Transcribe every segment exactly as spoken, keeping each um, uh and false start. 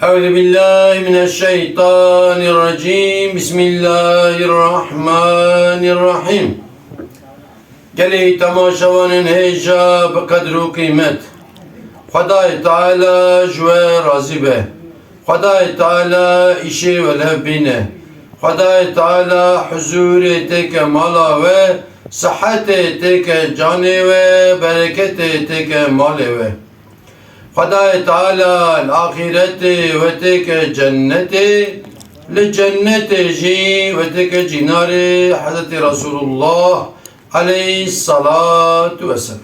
Euzu billahi mineşşeytanirracim. Bismillahirrahmanirrahim. Gelî temaşevanên hêja bi qedr û qîmet. Xwedayê Teala ji we razî be. Xwedayê Teala îşê we li hev bîne. Xwedayê Teala huzûrê têke mala we, sihetê têke canê we, bereketê têke malê we. Xwedayê Teala li axîretê we têke cennetê, li cennetê jî we têke cînarê Hezretî Resulullah aleyhissalatu vesselam.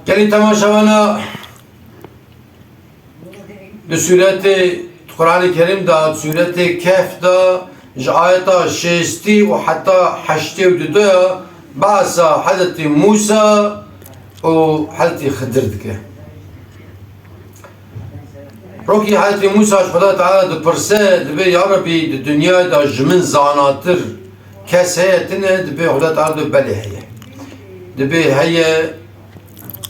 Gelî temaşevana, di sûretê, di Qur'anê Kerîm de, di sûretê Kehf de, ji ayeta şêstî û heta heştê û du ya behsa Hezretî Mûsa û Hezretî Xidir dike. Rokî Hezretî Mûsa ji Xweda Teala dipirse, dibê, ya Rebî, di dinyayê de ji min zanatir kes heye tine? Dibê Xweda Teala dibê belê heye. Dibê heye,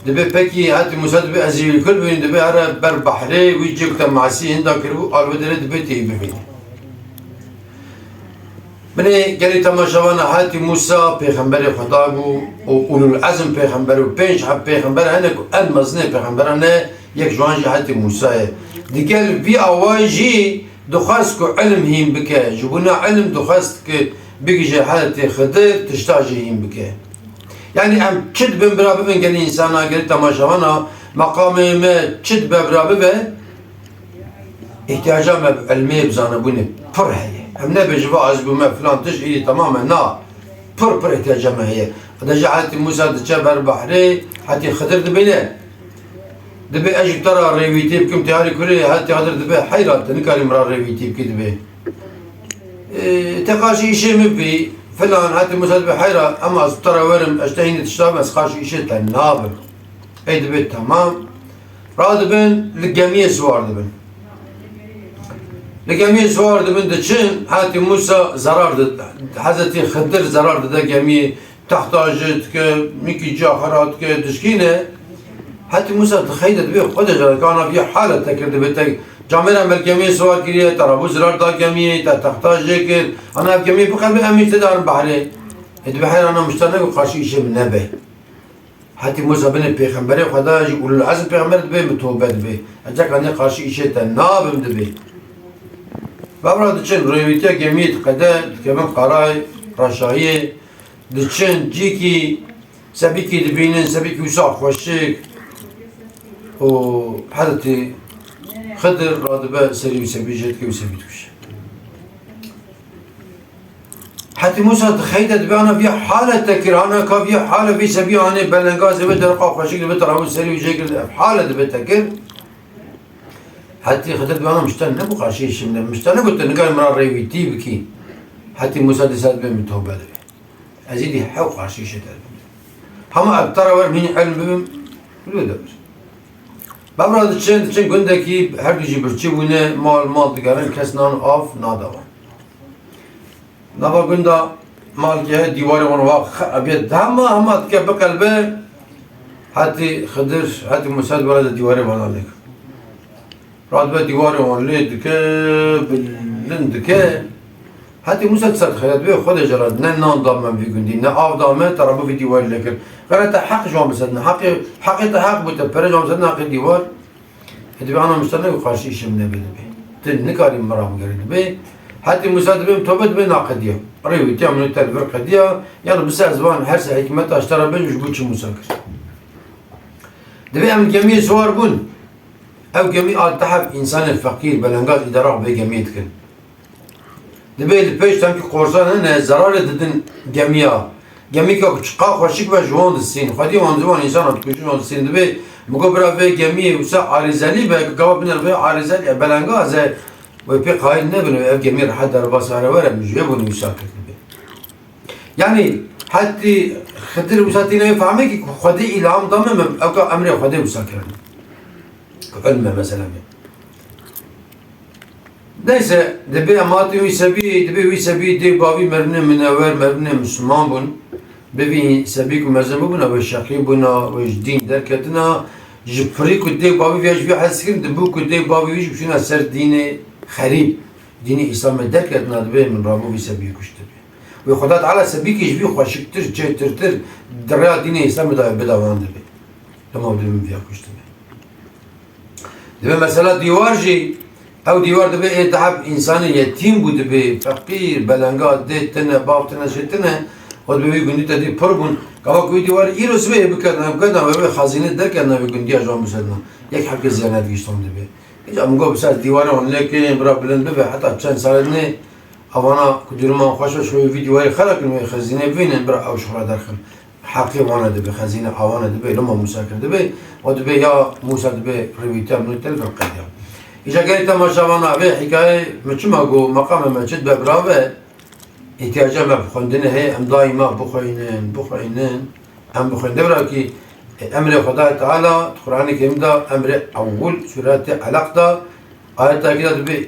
dibê pekî Hezretî Mûsa dibê ez ê wî kul bibînim, dibê here ber behrê, wî cê ku te masî hinda kiribû, alwê derê dibê tê wî bibînî. Binê gelî temaşevana, Hezretî Mûsa pêxemberê Xweda bû û ulul ezm pêxember û pênc heb pêxember hene ku en mezinê pêxemberan ne, yek ji wan jî Hezretî Mûsa ye. Digel vî awayî jî dixwest ku ilim hîn bike. Ji bona ilim dixwest ku bigihîje Hezretî Xidir, tişta jî hîn bike. Yanî em çi dibin bira bibin gelî însana, gelî temaşevana, meqamê me çi dibe bira bibe, îhtiyaca me bi ilmê, bi zanebûnê pir heye. Em nebêjin, va ez bûme filan tişt, îdî temam e. Na, pir pir îhtiyaca me heye. Xwedê jî Hezretî Mûsa diçe ber behrê, Hezretî Xidir dibîne. Dibê ez ji te re rêwîtî bikim, tê arê kurê, Hezretî Xidir dibê heyra, tu nikarî min re rêwîtî bikî, dibê. Ê, te qarşî îşê min bî, filan, Hezretî Mûsa dibê heyra, ema ez bi te re werim, ez ji te hînê tişta bim, ez qarşî îşê te nabim. Ey dibê temam. Radibin, li gemiyê siwar dibin. Li gemiyê siwar dibin, diçin, Hezretî Mûsa zerar dide, Hezretî Xidir zerar dide gemiyê, texta jê dike, mîkî ciya xera dike, dişkîne. Hezretî Mûsa dixeyde dibê, Xwedê jara, ka ana vî hale te kir, dibê te camêra me li gemiyê siwar kiriye, te rabû zerar da gemiyê, te texta jê kir, ana ev gemiyê biqelbe, em îş te darin behrê. Ê dibê heyra, ana min ji te negot qarşî îşê min nebe. Hezretî Mûsa binê pêxemberê Xweda jî ulul ezm pêxember dibê, min tobe dibê. Ez ceka nê qarşî îşê te nabim dibê. Bevra diçin, rêwîtiya gemiyê diqede, dikevin qarayê, reşayiyê, diçin, cîkî, sebîkî dibînin, sebîkî wisa xweşik û Hezretî Xidir radibe serî wî sebî jê dike, wî sebî dikuje. Hezretî Mûsa dixeyde dibê, ana vî hale te kir, ana ka vî hale vî sebî anê belengazê wê dereqa xweşik dibê, te rabû serî wî jê kir, ev hale dibê te kir. Hezretî Xidir dibê, ana min ji te nebû qarşî îşê min, min ji te negot tu nikarî min re rêwîtî bikî. Hezretî Mûsa dîsa dibê, min tobe dibê. Ez îdî hew qarşî îşê te dibim. Hema ez bi te re werim, hîn ilm bibim, li wê de bir. Bevra diçin, diçin gundekî, her du jî birçî bûne, mal, mal digerin, kes nan û av nade wan. Nava gunda malkê heye, dîwarê wan wa xe-, eviye dema hema dike biqelbe, Hezretî Xidir, Hezretî Mûsa dibê, ez ê dîwarê wana lêkim. Radibe dîwarê wan lê dike, bilind dike. Hezretî Mûsa dîsa dixeyde dibê, Xwedê jara, ne nan da me vî gundî, ne av da me, te rabû vî dîwarî lê kir. Xera te heq ji wan bisedin, heqê, heqê te heq bû, te pere ji wan bisedin, heqê dîwar. Ê dibê, ana min ji te negot qarşî îşê min nebe dibê. Tu nikarî min re bigerî dibê. Hezretî Mûsa dibê, min tobe dibê, naqediya. Rêwîtiya min û te li vir qediya. Yanî bise ez van her sê hikmeta ji te re bêjim, ji bo çi Mûsa kir. Dibê em li gemiyê siwar bûn. Ew gemî a deh heb însanên feqîr, belengaz, îdara vê gemiyê dikin. Dibê li pêş demkî qorsan hene, zerarê didin gemiya. Gemîka ku çiqa xweşik be ji wan distîn. Xwedî wan, wan însana dikujin, wan distîn. Dibê min got, bira vê gemiyê wisa arîzelî be, ku gava biner vê arîzelî ye, belengaz e, wê pê qayîl nebin, ev gemî rehet derbas here were, min ji wê bûnê wisa kir dibê. Yanî hetî Xidir wisa tîne wê fehmê ki ku Xwedê îlham da min, min ewka emrê Xwedê wisa kirin. Ku ilm e mesela me. Neyse, dibê em hatin wî sebî, dibê wî sebî dê bavî merivnê minewer, merivnê misliman bûn. Bi vî sebî ku mezin bûbûna, wê şeqî bûna, wê ji dîn derketina, Ji pirî ku dê bavî vê ji vî hez kirin, dibû ku dê bavî wî jî biçûna ser dînê xerîb, dînê Îslamê derketina, dibê min rabû vî sebî kuştibe. Wê Xweda Teala sebîkê ji vî xweşiktir, çêtirtir, di rêya dînê Îslamê de bida wan dibê. Dema dibê min viya kuştibe. Dibê mesela dîwar jî, ew dîwar dibê ê deheb însanê yetîm bû, dibê feqîr, belenga dê tine, bav tine, jê tine, û dibê wî gundî te dî pir bûn. Gava ku wî dîwarê îro sibê hê bikerdin, ev bikerdin, ew ê xezîne derkerdin, wî gundiya ji wan bisedin. Yek hebkê ziyan nedihiştan dibê. Îca min got, bi ser dîwarê wan lê kirin, bira bilind bibe, heta çend salê dinê, evana ku duruma wan xweş e, şoyê vî dîwarê xera kin, wê xezîne bînin, bira ew ji xwe re derxin. Heqê wan e dibê, xezîne a wan e dibê, loma Mûsa kir dibê, û dibê ya Mûsa dibê rêwîtiya min û te li vir qediya. Îca gelê temaşevana vê hîkayê min çima got, meqamê me çi dibe bira ve, îhtiyaca me bi xwendinê heye, em daîma bixweynin, bixweynin, em bixweynin. Dewra kî, e, emrê Xwedayê Teala di Qur'anê Kerîm de emrê ewil sûretê Elaq de, ayeta kî de dibê,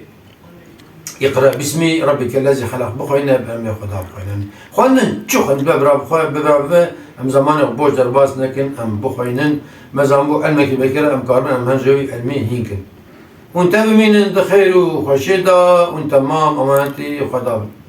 "Îqra bismî rebbîkellezî xelaq", bixweyne, bi emrê Xweda bixweyne. Xwendin, çi xwendin, bibe bira bixwe, bibe bira bibe, em zemanê xwe boş derbas nekin, em bixweynin. Me zanbû elmekî vekir, em karibin, em hen ji wî elmî hîn kin. Hûn te bimînin di xeyr û xweşiyê de, hûn temam emanetî Xweda bin.